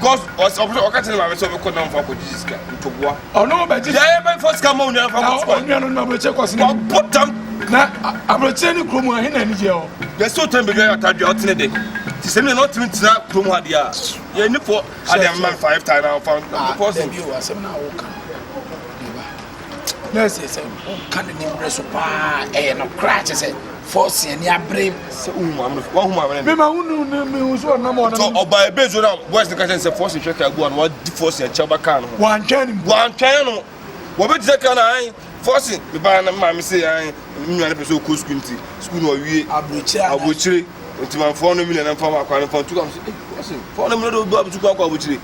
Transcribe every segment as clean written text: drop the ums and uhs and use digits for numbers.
Because ɔsɛ ɔpɛ ɔka kyerɛ ne maame sɛ ɔbɛkɔ namfo akɔgye sika ntoboa. Ɔno bɛgye. Yɛn bɛ fɔ sika ma onua fa kɔ sukuu. Onua no na aburokyire kɔ sinɛ. Wabɔ dam. Na aburokyire ne kurom ahe na anigye wɔ. Yɛsɛ otɛn baabi ayɛ atadwe a ɔtene de. Ti sɛ mi na ɔtumi tena kurom ha deɛ a yɛn ni fɔ ade ama 5,000 fa fɔ. Dabi o, asɛm na awo kan. Na ɛsɛ sɛ woka ne nimmerɛ so paa, ɛyɛ no koraa kyɛ sɛ fɔɔse ani abere. Sɛ wohu maame no, woahu maame no. Mema wonu ne mehu so ɔnam ɔnam. Nti ɔbaa ebe zo na boys no ka kyerɛ sɛ fɔɔse hwɛ kaa gu a na wadi fɔɔse akyi aba kaa no ho. Wantwɛn no mpo. Wantwɛn no. Wɔbɛte sɛ kaa no an fɔɔse mebaa na maame se an me nua no pɛ sɛ ɔkɔ sukuu nti sukuu no ɔwie. Aburokyire Aburokyire. Nti ma fɔɔ no mi na mfa ma akwa no mfa ntu kam sɛ eh fɔɔse fɔɔ no mi na de obi abutu kɔ akɔ aburokyire.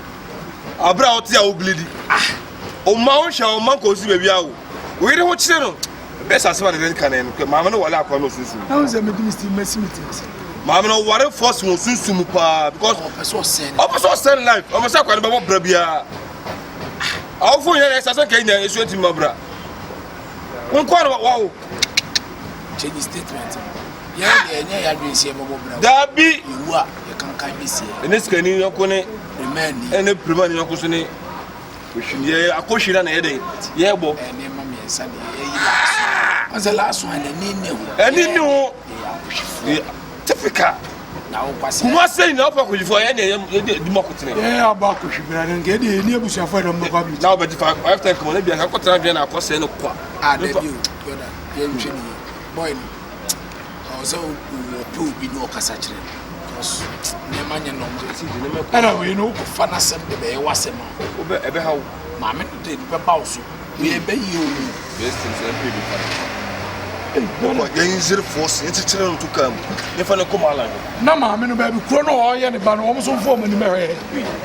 Abere a ɔte a wobilidi. Ah! Ɔmma wo nhwɛ ɔmma nkɔsi baabi a wo wo yere ho kyerɛ no. Ɛbɛyɛ sɛ asɛm a ne yere ka no yɛ nokorɛ. Maame no ware akoa no wɔ sunsum mu. Na wohu sɛ mede me Steve masi me ti ase. Maame no ɔware force wɔ sunsum mu paa because ɔpɛ sɛ ɔsɛe ne ɔpɛ sɛ ɔsɛe ne life. Ɔpɛ sɛ akoa no bɛbɔ bra biara. Awofo nyɛ na ɛsɛ sɛ nka nyina esua ntumi ma bra. Wo nkoa na wawo. Change statement. Yɛn deɛ ɛnyɛ yɛn adwene sɛ yɛbɛbɔ bra. Daabi. Yɛwu a yɛkankan bɛsie. Ɛne sikani yɔnko ne Primani. ɛne primani yɔnko so ne ohwim yɛ akɔhwi na na yɛ dɛ yɛbɔ. Nneɛma mmiɛnsa deɛ yɛyi last one. Ɔsɛ last one n'ani nni ho. Ɛni nni ho. Yɛyɛ akɔhwifoɔ. Typical. Na wo kwasi. Kumase nyinaa wopɛ akɔhwifoɔ yɛ ne yɛ de di mu akɔtene. Yɛ abɔ akɔhwi bra no nka ɛde yɛ ni abusuafoɔ ɛdɔm bɛkɔ abiri. Na wobɛgye fa 5 10 kɔmɔ ne bia nka kɔtena adwene na akɔsɛe no kwa. Ah dabi o brother yɛnhwɛ ne yie boy no ɔwɔ sɛ wɔpɛ obi na ɔkasa kyerɛ no because nneɛma nyɛ normal. Ɛna wei no wokɔfa n'asɛm de bɛyɛ w'asɛm a wobɛ ɛbɛha wo. Maame no de bɛba wo so wei ɛbɛyɛ o. Best thing sɛ ɛmpɛ bi fa no. Yɛn nzere force yɛn kyekyere no to kaa mu yɛfa no kɔ maala hɔ. Na maame no baabi kuro no ɔyɛ ne ba no wɔn nso mfo wɔn anim ɛhwɛ.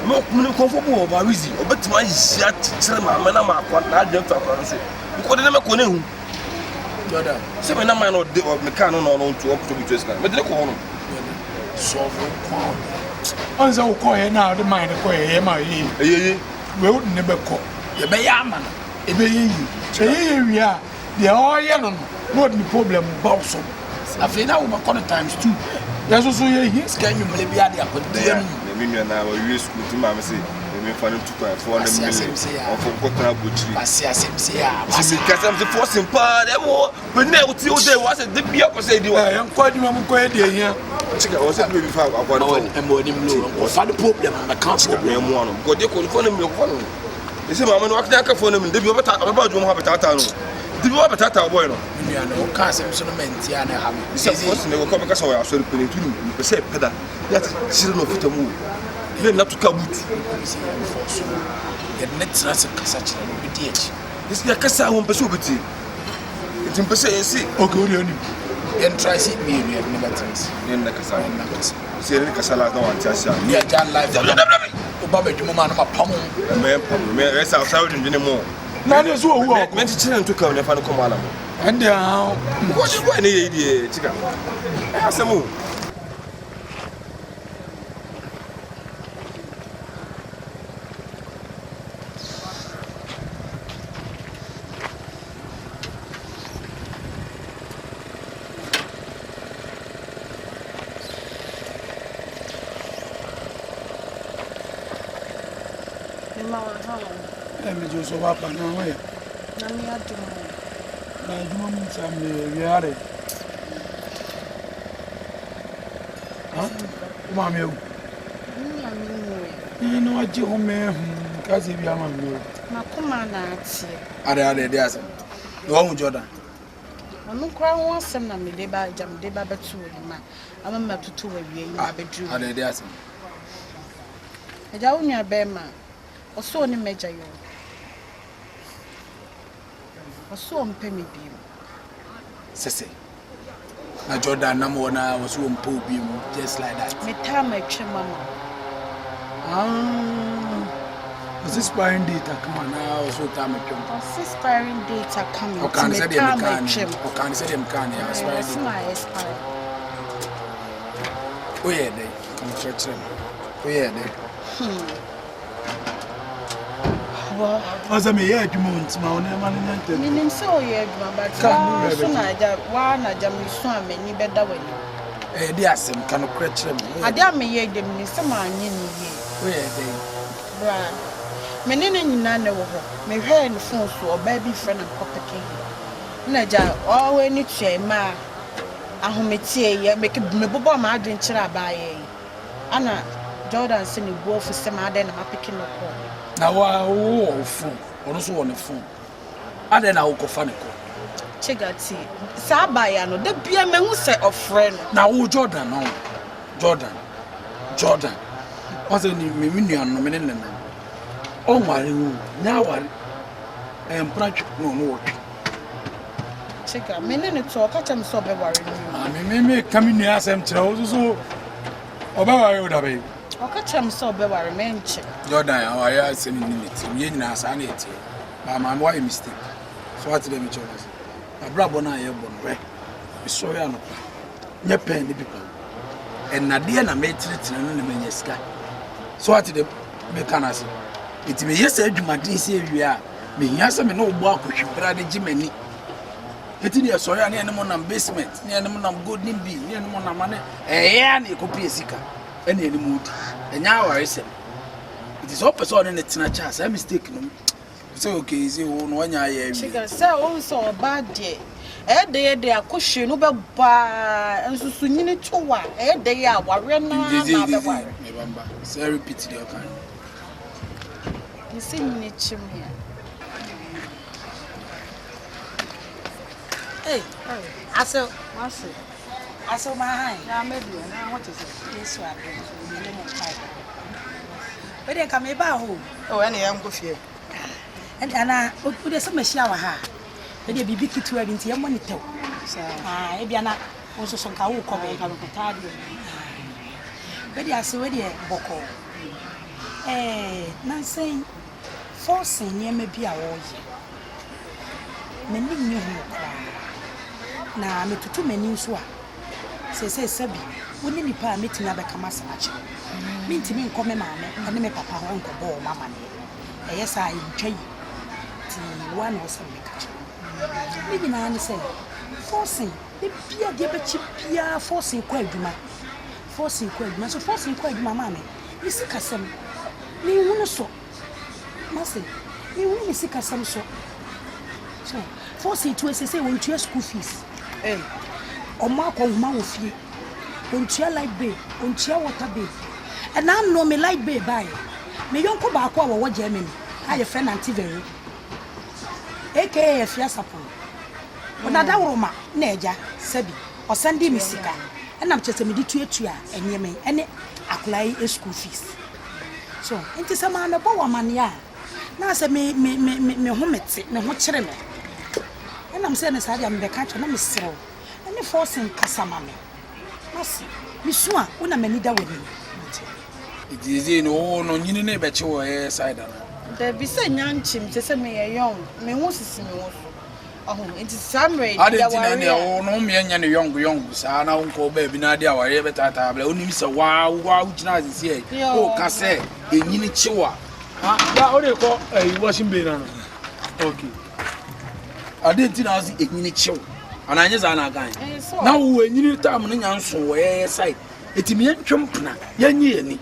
Mo mo nkɔfo bi wɔ ba wizi ɔbɛtumi ayi akyekyere maame na ma akɔ n'adwene fa akɔ no so nkɔ de ne mɛkɔ ne hu. Jordan. Sɛ me na man no ɔde me kaa no na ɔno ntu ɔmpɛ obi tu sika mede ne kɔ hɔ no. Sɔfo kwan. Ɔn sɛ wokɔɛ na ɔde man no kɔɛ ɛyɛ ma ɛyɛ yie. Ɛyɛ yie. Wei wode ne bɛkɔ. Yɛbɛyɛ ama no. Ɛbɛyɛ yie. Ɛyɛ yie wie a deɛ ɔyɛ no no na ɔde ne problem ba wo so. Afei na wobɛkɔ no times two. Yɛn nso so yɛhia. Sika anwummerɛ bi ade akɔdi anum. Na me nua na wawie sukuu nti maame se memfa no ntu kwan fɔ ne mmele ɔmfo nkɔtena aburokyiri. Kwasi asɛm se a. Nti meka sɛ mese fɔsin paa dɛ mo bɛni a wote wo dɛ wasɛ de bia kɔ sɛ di wa. Yɛnkɔ adwuma mu kɔyɛ deɛ hia. Chika wɔ sɛ bi fa akwa no fa. Ɛmɔ anim lo nkɔfa ne problem mɛka problem. Mɛmoa no because de kɔ fɔ ne mmele kɔfa no. Ɛsɛ maame no wakita aka fɔ ne mmele de bi ɔbɛta ɔbɛba adwuma mu ha bɛtaataa no. De bi ɔbɛtaataa ɔbɔyɛ no. Nua no woka asɛm so no mantie a na ɛha me. Sɛ fɔsin na wɔkɔ bɛka sɛ ɔyɛ asɔre panyin tu no mpɛ sɛ ɛpɛ da. Yɛ kyerɛ no fita mu. Ne nna to ka boot. Sɛ yɛmfɔ so yɛde ne tena ase kasa kyerɛ no obɛdi akyi. Yɛsɛ yɛkasa a wɔmpɛ sɛ obɛtie. Nti mpɛ sɛ yɛsi. Okay, wode anim. Yɛntra se mmienu yɛde ne bɛtena ase. Ne nna kasa. Ne nna kasa. Sɛ yɛne ne kasa last na wante ase a. Ne agya life. Woba bɛdwuma mu a na mapam wo. Mɛ pam. Mɛ ɛsɛ sɛ wodwendwene mu. Na ne so owu ɔkɔ. Mɛ kyekyere nto ka ne fa no kɔ maala mo. Ɛnde ahao. Wɔde bɔ ne yɛ yi deɛ kyika. Ɛyɛ asɛm o. Mema wo aha o. Ɛ megye so papa na ho yɛ. Nyame adom o. Na adwuma mu nsɛm ne awia de. Ha? Wo maame awu. Me maame nwuiɛ. Ee na wagye ho mɛ hmm ka sɛ bi ama me o. Makoma na ateɛ. Ade ade ɛde asɛm. Na wahu Jordan. Ɔno koraa ho asɛm na mede ba agya mede ba bɛto w'anim a ama matutu w'awia yi ma abɛduru. Ade ɛde asɛm. Agya wo nua bɛrima ɔsɛ ɔne m'agya yɛ o. Ɔsɛ ɔmpɛ me bio. Sese. Na Jordan nam hɔ na ɔsɛ ɔmpɛ obi mu just like that. Me time atwam ama wo. Ah, ɔsɛ expiring date aka ma na ɔsɛ ɔtaa matwam. Ɔsɛ expiring date aka me nti me time atwam. Ɔka ne sɛdeɛ mekaa ne expiring date. Ɔsɛ ma expire. Woyɛ dɛn? Ka kyerɛkyerɛ me. Woyɛ dɛn? Ɔsɛ meyɛ adwuma o nti ma wo nneɛma no nyɛ ntɛm. Menim sɛ woyɛ adwuma but waa so na agya waa na agya mesu a m'ani bɛda w'anim. Ɛyɛ de asɛm ka nokorɛ kyerɛ me. Ade a meyɛ de menim sɛ manyɛ ne yie. Woyɛ dɛn? Bra. Me ne no nyinaa na ɛwɔ hɔ. Mehwɛɛ ne phone so, ɔbaa bi frɛ no mekɔ peke he. Nna agya ɔɔ ani tua yi maa ahometeɛ yi, mebobɔɔ m'adwene kyerɛɛ abaayewa yi. Ana Jordan se ne bo afu sɛ m'adɛn na mapeke no call. Na wo ara wo wɔ wo phone, ɔno nso wɔ ne phone. Adɛn na wokɔfa ne call? Chega tie, saa abaayewa no, da biara mahu sɛ ɔfrɛ no. Na wo Jordan no, Jordan, Jordan, ɔn sɛ ne me me nua no me ne ne nam. Ɔnware wo, nyɛ aware. Ɛyɛ mpena twe na ɔno wɔtwe. Chega, me ne no to, ɔka kyerɛ me sɛ ɔbɛware me o. Maame, me me ka me nua asɛm kyerɛ wo soso ɔbɛware wo dabɛn. Ɔka kyerɛ me sɛ ɔbɛware me nkyɛ. Jordan, aware asɛm nni me tirim, yɛn nyinaa saa na ɛteɛ. Ba maame woayɛ mistake. So wate deɛ mekyerɛ wo ase? Abrabɔ no a yɛbɔ no, hwɛ, mesɔre anɔpa, nyɛ pɛn ne pepa o. Ɛnadeɛ na metenetene no na manya sika. So wate deɛ meka no ase? Nti meyɛ saa adwumaden sɛ awie a, mehia sɛ me ne wo bɔ akɔhwi bra de gye m'ani. Eti deɛ sɔre a ne yɛne mo nam basement, ne yɛne mo nam golden bee, ne yɛne mo nam ane ɛyɛ a na yɛkɔpie sika ɛne yɛne mo di. Ɛnyɛ awaresɛm. Nti sɛ wopɛ sɛ ɔne ne tena kyɛ a, saa mistake no sɛ okay sɛ wo no wanya ayɛ awie. Kyerɛ sɛ wohu sɛ ɔbaa deɛ ɛyɛ dɛ yɛ dɛ akɔhwie no wobɛbɔ a nso so nyini to wo a ɛyɛ dɛ yɛ a wareɛ no ara na abɛware. Mebamba sɛ repeat deɛ ɔka. Mese nyini kye me a. Hey, asew. Mase. Asew ma han. Na me deɛ na ho te sɛ. Yesu adom. Me ne mo mpae. Wei deɛ nka meba hɔ o. Oh, ɛne yɛn nkɔ fie. Ɛnde anaa wo deɛ sɛ mahyia wɔ ha a, wei deɛ biribi ketewa bi nti yɛmmɔ ne tɛw. Ah, ebia na wo nso so nka wokɔ baabi. Nka mekɔtɔ adeɛ. Wei deɛ ase wei deɛ bɔkɔɔ. Ɛɛ, nansa yi forcing nneɛma bi a wɔreyɛ, m'ani nnye ho koraa. Na metoto m'ani nso a, Seesei sɛbi wo ne nipa a mɛtumi abɛka m'asɛm akyerɛ wo. Mentumi nkɔ me maame ne me papa hɔ nkɔbɔ wɔn amaneɛ. Ɛyɛ saa a, ɛntwa yie. Nti wo ara na ɛwɔ sɛ meka kyerɛ wo. Ne nyinaa ne sɛ, forcing, da biara adeɛ bɛkye biara forcing kɔ adwuma, forcing kɔ adwuma. Nso forcing kɔ adwuma maame, ne sikasɛm, menhunu so. Mase, menhunu ne sikasɛm so. So, forcing to seesei wɔntua school fees. Ei. Ɔmo akɔ nhoma wɔ fie. Ontua light bill, ontua water bill. Ɛna ano me light bill baeɛ. Me yɔnko baako a wɔwɔ Germany a yɛfrɛ no Auntie Vero, aka Afia Sarpong, Ɔnadaworoma na agya, sɛbi, ɔsɛndee me sika ɛna kyerɛ sɛ mede tuatua nneɛma yi ɛne akwadaa yi school fees. So, nti sɛ maamɛbɔ wo amaneɛ a, na sɛ me me me me me ho mete me ho kyere me ɛnam sɛ ne saa deɛ mebɛka kyerɛ na mesrɛ wo ɛne forcing kasa ma me mase mesu a wo na m'ani da w'anim mate. Nti sesei no wo no nyini no rebɛkye wɔ yɛ side ana? Dabi sɛ nya nkye me sɛ meyɛ young me ho sisi me ho so ɔho nti saa mmerɛ yi Adɛn nti na yɛware ɛndeɛ a. wo no wo mmea nyɛ no young young saa na wonkɔ baabi na ade awareɛ bɛtaataa bla wonim sɛ waa waa wogyina ase sɛ woka sɛ ɛnyini kye wo a Ah, ya o de kɔ ɛyi washing bay na no. Okay. Ade nti na ɔsi enyini kyew. Ana nye saa na akan. Na wo enyini tam no nya nso wɔ yɛ side. Eti me yɛntwe mpena, yɛnyi yɛn ni.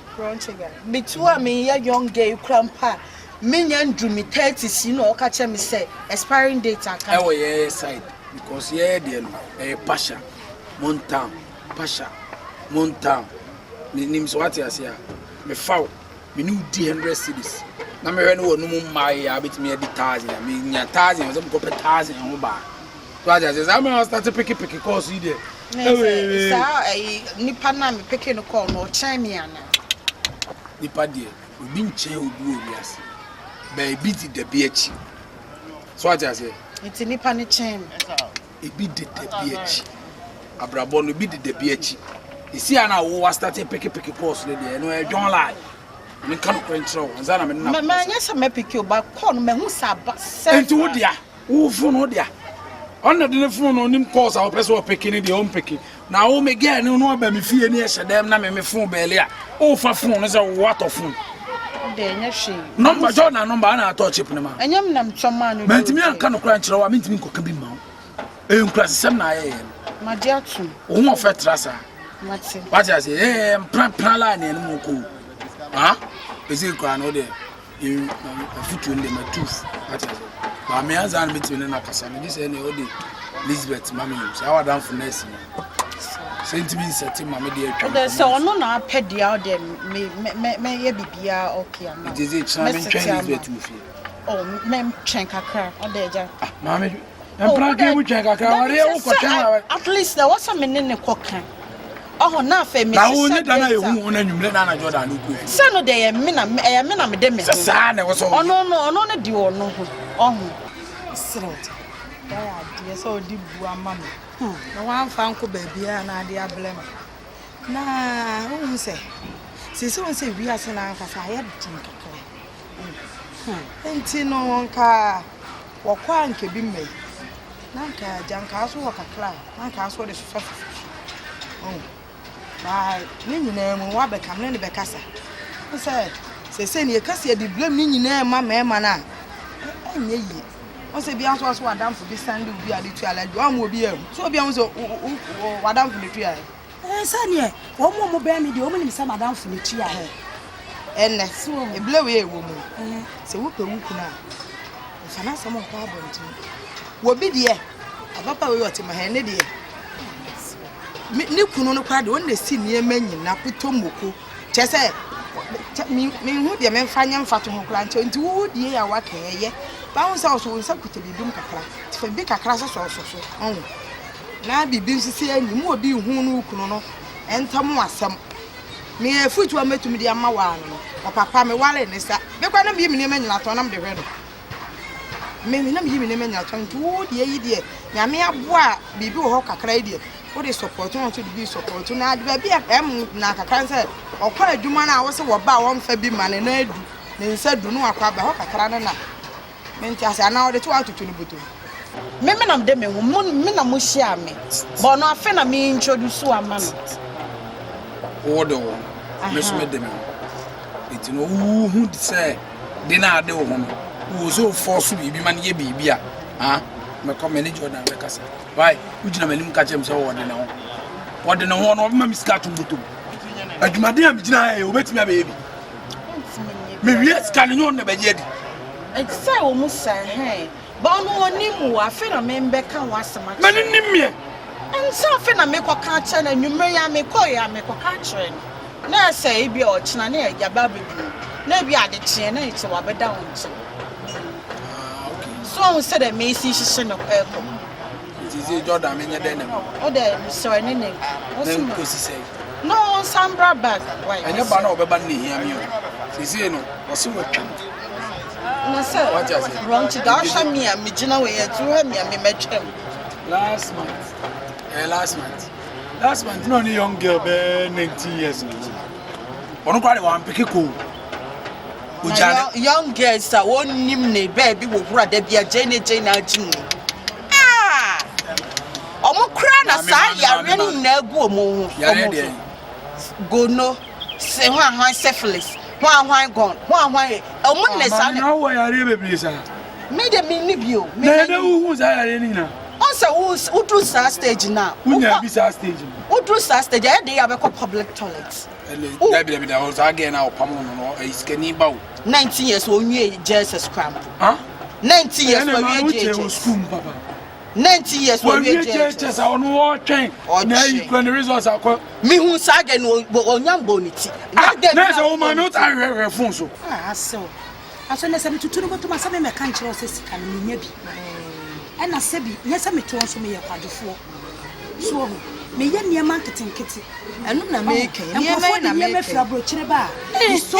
Metu a meyɛ young girl kura mpa menya ndu me 30s na ɔka kyerɛ me sɛ expiring date aka. Ɛwɔ yɛ side because yɛ deɛ no ɛyɛ pasha montown pasha montown. Menim sɛ wate ase a mefa wo. Me ne wo di hundred cedis na mehwɛ ne wɔn mu mmaa yi a abɛtumi adi thousand a menya thousand sɛ mekɔpɛ thousand ho baa so ate aseɛ saa mmerɛ start peke peke kɔɔso yi deɛ ɛwee saa ɛyi nipa na me peke no kɔɔ no ɔkyɛn me ana nipa deɛ obi nkyɛn obi wɔ wiase baabi di dabi akyi so ate aseɛ nti nipa ne kyɛn me Ebi deda bi akyi. Abrabɔ no ebi deda bi akyi. Esi a na wo wa start peke peke course no deɛ ɛno ɛyɛ John lie. Me nka nokorɛ nkyerɛ wo ansa na me ne na. Ma nyɛ sɛ mɛ peke o ba call no mahu sɛ aba sɛ. Nti wo dea wo phone wo dea. Ɔno na de ne phone no onim course a ɔpɛ sɛ ɔpeke ne deɛ ɔmpeke. Na wo me girl no no aba me fie ne ɛhyɛ dɛm na me me phone bɛɛle a wofa phone no sɛ wo atɔ phone. Deɛ ɛnyɛ hwee. Number Jordan number ana atɔ chip no ma. Ɛnyɛ me na metɔ maa no. Mantumi anka nokorɛ ankyerɛ wo a mentumi nkɔka bi mma wo. Ɛyɛ nkurasesɛm na ayɛyɛ no. Magye atom. Wo ho ɔfɛ tra saa. Mate. Wate ase ɛɛ mprapra la ne ɛno mu kɔ. Ha? Ɛsɛ kura no deɛ. Afotuo no deɛ matu fo wate ase. Maame ansa na mɛtumi ne no akasa no gye sɛ ɛne wode Lisbeth ma me saa wadamfo nurse yi sɛ ntumi nsɛte ma me deɛ atwa Wode sɛ ɔno na apɛ deɛ a ɔdeɛ mɛyɛ biribiara okay ama nti sɛ kyena mentwɛn Lisbeth wɔ fie. Oh, mentwɛn kakra ɔde agya. Ah, maame mpena dwen mu twɛn kakra wɔde yɛ wokɔ twɛn a. At least na wɔsɛ me ne ne kɔ ka. Ɔho na afei me Na wo ne da na ehu wo na nwumre na anadwo da no kɔ efi. Sɛ no de ɛyɛ me na ɛyɛ me na me de me ho. Sɛ saa na ɛwɔ sɛ ɔyɛ. Ɔno no ɔno no de ɔno ho ɔho. Mesrɛ wo wayɛ adeɛ sɛ wode bu ama me na woamfa ankɔ baabiara na ade abrɛ me na wohu sɛ seesei wohu sɛ wiase no ankasa ayɛ den kakra nti no nka wɔkɔ a nka bi mma yi na nka agya nka so wɔ kakra a na nka so wɔde sosɔ sosɔ so ɔho baa ne nyinaa mu wabɛka me ne ne bɛkasa sɛ seesei ne yɛka sɛ yɛde blame ne nyinaa ma mmarima no a ɛnyɛ yie wɔn sɛ bia nso ɔsɛ wadamfo bi san de obi ade tua la wɔn obi ahu so obi ahu sɛ wadamfo ne tua Ɛɛ sɛdeɛ wɔn a wɔbɛn me deɛ wɔn nim sɛ madamfo ne tua Ɛnɛ ebile wei a ɛwɔ mu sɛ wopɛ wo kunu a mfa n'asɛm nkɔ abɔnten wɔ bi deɛ ababa wei ɔte ma hɛn ne deɛ ne kunu no koraa deɛ ɔno na esi nneɛma nyina potɔ mmoko kyerɛ sɛ menhu deɛ memfa nyɛ mfatoho koraa nkyɛ nti wo deɛ a waka ɛyɛ bawo sɛ ɔso wo nsa kuta biribi mu kakra nti fa biribi kakra sosɔ so so ɔho na biribi nso sɛ anim obi hu no wo kunu no ntam asɛm me afutu a mɛtumi de ama waa no no ɔpapa me ware ne sa mekɔ na meyi me nneɛma nyina tɔn na mede hwɛ no me na meyi me nneɛma nyina tɔn nti wo deɛ yi deɛ nyame aboa biribi wɔ hɔ kakra yi deɛ wode support no nso de bi support na ade baabi a ɛm na kakra sɛ ɔkɔ adwuma no a wose wɔba a wɔmfa bi ma ne na adu ne nsa du no akɔ aba hɔ kakra no na mente ase anaa ɔde to atoto ne bɔtɔ me me na mede me ho mo me na mo hyia me but ɔno afe na me introduce ama no. Wo de wo ho me so me de me ho nti no wohu sɛ de na ade wo ho no wo sɛ wofɔ so biribi ma no yɛ biribi a ah mɛkɔ me ne Jordan bɛkasa. Why? Wogyina m'anim ka kyerɛ me sɛ wɔde ne ho. Wɔde ne ho no ɔbɛma me sika ato bɔtɔ mu. Adwumaden a megyina ha yɛ wɔbɛtumi abɛyɛ bi. Mewie sika no nyɛ ɔno na bɛgye adi. Ɛnti sɛ wɔ mu sɛ hɛn ba ɔno ɔnim wo afei na membɛka ho asɛm akyerɛ. M'ani nim meɛ. Ɛnti afei na mekɔka akyerɛ no anwummerɛ yi a mekɔeɛ a mekɔka akyerɛ no na ɛsɛ ebi a ɔkyena ne yɛaba abɛduru na ebi adekyeɛ na ɛkyɛ wabɛda wo nkyɛn. So ɔhu sɛ dɛ mesi hyehye no ɛkɔ. Nti sɛ Jordan menyɛ dɛn na mu. O dɛ mesrɛ ne ne nka. Ne nkosi sɛ. No ɔnsan bra back. Why? Ɛnyɛ ba na ɔbɛba no na ehia mi o. Sese no ɔse watwa mu. Na sɛ rɔnkye da ɔhwɛ mi a megyina wɔ yɛ tu hwɛ mi a memɛtwa mu. Last month. Eh, last month. Last month na ɔne young girl bɛɛ 19 years na. Ɔno koraa de wampeke koo. Na young girls a wɔnnim ne baabi wɔ hura da bi a gyei ne gyei na agye mu. Ah! Wɔn kura na saa yareɛ no nyinaa gu wɔn ho. Yareɛ deɛ. Gono, se hwan hwan syphilis, hwan hwan gone, hwan hwan wɔn na saa. Na wɔ yareɛ bebree saa. Me de me ni bi o. Na ɛdɛ wohu saa yareɛ no nyinaa. Ɔn sɛ woduru saa stage na. Wonya bi saa stage no. Woduru saa stage ɛyɛ de yɛ abɛkɔ public toilet. Dabi dabi dabi saa girl na ɔpam no no ɛyɛ sikani ba o. 19 years onwie JSS kora mpo. 19 years wɔwie JHS. 19 years wɔwie JHS. A ɔno ɔtwɛn na ayi kura ne results akɔ. Mihu saa girl no ɔnya mbɔ ne ti. Na sɛ wo maame wo taa hwɛhwɛ phone so. Ah asew. Aso ne sɛ metutu no bɔtɔm asɛ me mɛka nkyerɛ wo sɛ sika no menya bi. Ɛna sɛbi nyɛ sɛ metoɔ nso meyɛ kwadwofoɔ. So wahu? Meyɛ nneɛma nketenkete. Ɛno na meka yi. Nkurɔfoɔ de nneɛma firi aburokyire ba a, mesɔ mu.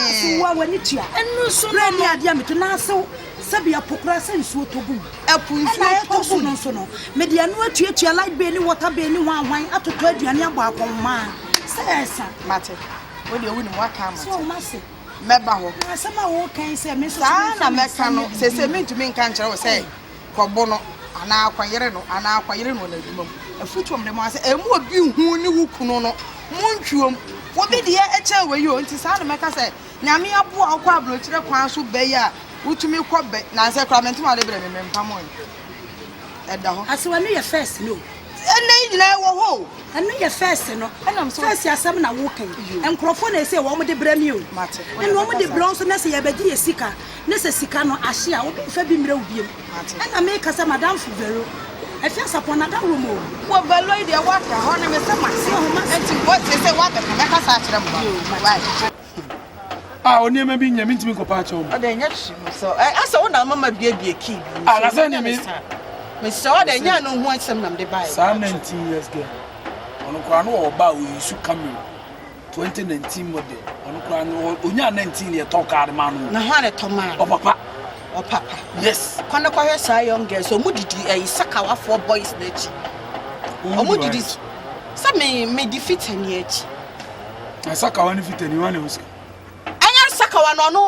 Sɛ so wo a w'ani tua. Ɛno nso no. Berɛ ne adeɛ a meto na asew sɛbi ɛpo koraa sɛ nsuo tɔ gu mu. Ɛpo nsuo tɔ gu mu. Ɛna ɛtɔ so no nso no, mede ɛno atuatua light bill ne water bill ne hwanhwan atotɔ aduane abɔ akɔnhomaa sɛ ɛsa. Mate. Wo deɛ wonim woaka ama. So mase. Mɛba hɔ. Na asɛm a woreka yi sɛ me nso so Saa na memfa me nsa mɛka no. nyɛ biribi Seesei no. mentumi nka nkyerɛ wo sɛ kɔbo no anaa kɔyere no anaa kɔyere no wɔ n'adwuma mu. Afotu a mede ma wo sɛ ɛmma obi nhu ne wo kunu no, montwuom. Obi deɛ ɛkyɛn wei o, nti saa na mɛka sɛ Nyame aboa wo kɔ aburokyerɛ kwan so bɛ yi a wotumi kɔ bɛ, nansɛ koraa me ntoma de brɛ me, mempamoe. Ɛda hɔ. Asew ɛno yɛ first no o. Ɛnɛ yi nyinaa ɛwɔ hɔ o. Ɛno yɛ first no. First asɛm na woka yi. Nkurɔfoɔ na ɛsɛ wɔn de brɛ me o. Ɛna wɔn de brɛ nso na sɛ yɛbɛgye yɛ sika ne sɛ sika no ahye a obi mfa bi mmerɛ wo biom. Ɛna meka sɛ madamfo Vero. Ɛfi asapɔn na dawuro mu o. Wɔ Vero yi deɛ waka hɔ no me sɛ mate. Nti wɔ sɛ wabɛka mɛkasa akyerɛ mo ba. Why? Ah, o nneɛma bi nyɛ mentumi nkɔpa akyɛw ma. Ɔdɛ nyɛ hwee mu sɛ ɛ asɛ wo na mama biebie kii bi. Ah, na sɛ ne me. Mesɛ ɔdɛ nyɛ no ho asɛm na mede baeɛ. Saa 19 years girl. Ɔno koraa no ɔba a oyi su Camry 2019 model. Ɔno koraa no onya 19 yɛ tɔ kaa de maa no. Na hwan na tɔ maa no? Ɔpapa. Ɔpapa. Yes. Kɔ na kɔhwɛ saa young girls ɔmo didi ɛyi sakawafoɔ boys n'akyi. Ɔmo didi sɛ me me di fitani akyi. Na sakawa ne fitani wọn na ɛwɔ sika. Ɛnyɛ sakawa no ɔno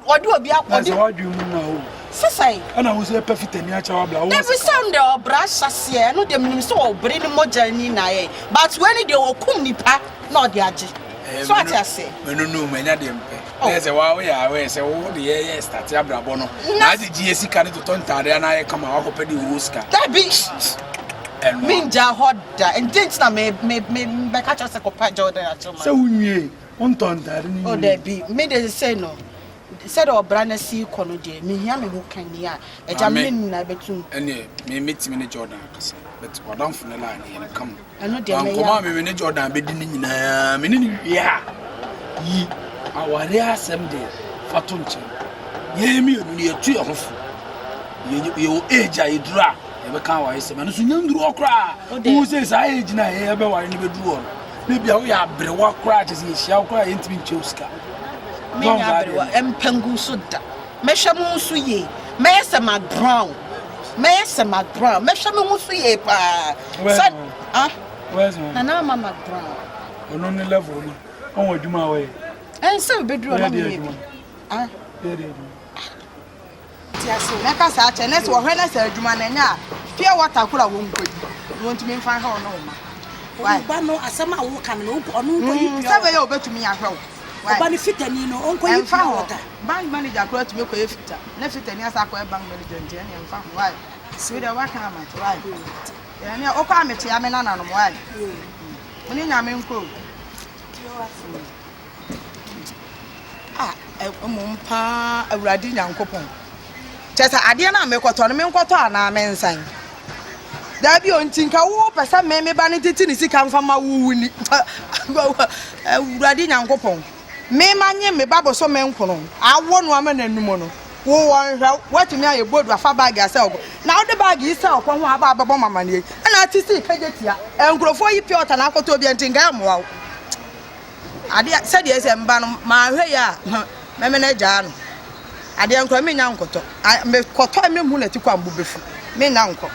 ɔde obi akɔ. Na sɛ wadwene mu na o. Sisan. Ɛna wo sɛ ɛpɛ fitani akyɛ wabla wo. Dabi sɛ deɛ ɔbra ahyɛseɛ ɛno deɛ menim sɛ ɔbere ne mogya ni na ayɛ but wei ne deɛ ɔkum nipa na ɔde agye. So ate ase. Mɛno no manya deɛ mpɛ. Na sɛ wa woyɛ awɛ sɛ wo de yɛyɛ starte abrabɔ no. Na agyegye yɛ sika ne totɔ ntaade ana ayɛ kama wakɔpɛ de owó sika. Dabi. Mengya hɔ da. Ɛnti nti na me me me bɛka kyerɛ sɛ kɔpa Jordan akyerɛ ma. Sɛ wonwie wontɔ ntaade no nwie. Oh dabi me de sɛ no sɛdeɛ ɔbra no si kɔ no deɛ mehia me ho kani a agya me ne nyinaa bɛtum. Ɛneɛ me mɛtumi ne Jordan akasa but wadamfo no line yɛ no kama. Ɛno deɛ mɛyɛ. Nkɔmɔ a me ne Jordan bɛdi ne nyinaa me ne ne wie a yi awareɛ asɛm deɛ fa to nkyɛn. Yɛn mmienu no yɛtu yɛn ho fo. Yɛwɔ age a yɛduru a yɛbɛka awaresɛm ɛno so nya nduru hɔ koraa wohu sɛ saa age no a yɛbɛware no bɛduru hɔ no na bia woyɛ aberewa koraa kyɛ sɛ yɛhyia wo koraa yɛntumi nkyɛ wo sika. Menya aberewa mpangu so da. Mɛhwɛ mo ho so yie. Mɛyɛ sɛ McBrown. Mɛyɛ sɛ McBrown. Mɛhwɛ me ho so yie paa. Sɛ ah Nana Ama McBrown. Ɔno ne level no ɔwɔ adwuma a ɔyɛ. Ɛnsɛ obɛduru ɔno meyɛ bi. Ah. Yɛ deɛ adwuma. Mɛka saa akyerɛ na sɛ wɔhwɛ na sɛ adwuma no ɛnyɛ a pure water koro a wɔnkɔyi na wɔntumi mfa nhwɛ wo ne wo mma. Why? Ɔba no asɛm a woka no ɔno nkɔyi mm, pure sɛ bɛyɛ obɛtumi ahwɛ wo. Ɔba no fitani no ɔnkɔyi pure water. Bank manager koraa tumi kɔyɛ fita na fitani asa akɔyɛ bank manager nti ɛne ɛmfa ho. Why? Wei deɛ waka ama nti why? Ɛne wokɔ a mekyea me nananom why? Wo ne nyame nkɔ o. Ah, mmom paa Awurade Nyankopɔn. Kyerɛ sɛ adeɛ no a mekɔtɔ no, menkɔtɔ anaa mensan? Daabi o, nti nka wo pɛ sɛ me me ba no tete ne sika mfa ma wo wo ni. Awurade Nyankopɔn, me ma nye me ba bosome nkono, awo no ama n'anum no, wo wɔnhwɛ wo, woatumi ayɛ bodu afa baage asɛ ɔkɔ. Na wode baage yi sɛ ɔkɔ ho a aba abɛbɔ m'amaneɛ yi, ɛna ate sii kagye tia. Nkurɔfoɔ yi pure water na akɔtɔ bi a nti nka ɛmmoa wo. Adeɛ sɛdeɛ sɛ mba no manhwɛ yie a mɛmɛ no agyaa no. Adeɛ nkora menya nkɔtɔ. Mekɔtɔ a mehu n'ati kɔ a mbo bɛfu. Menya nkɔ.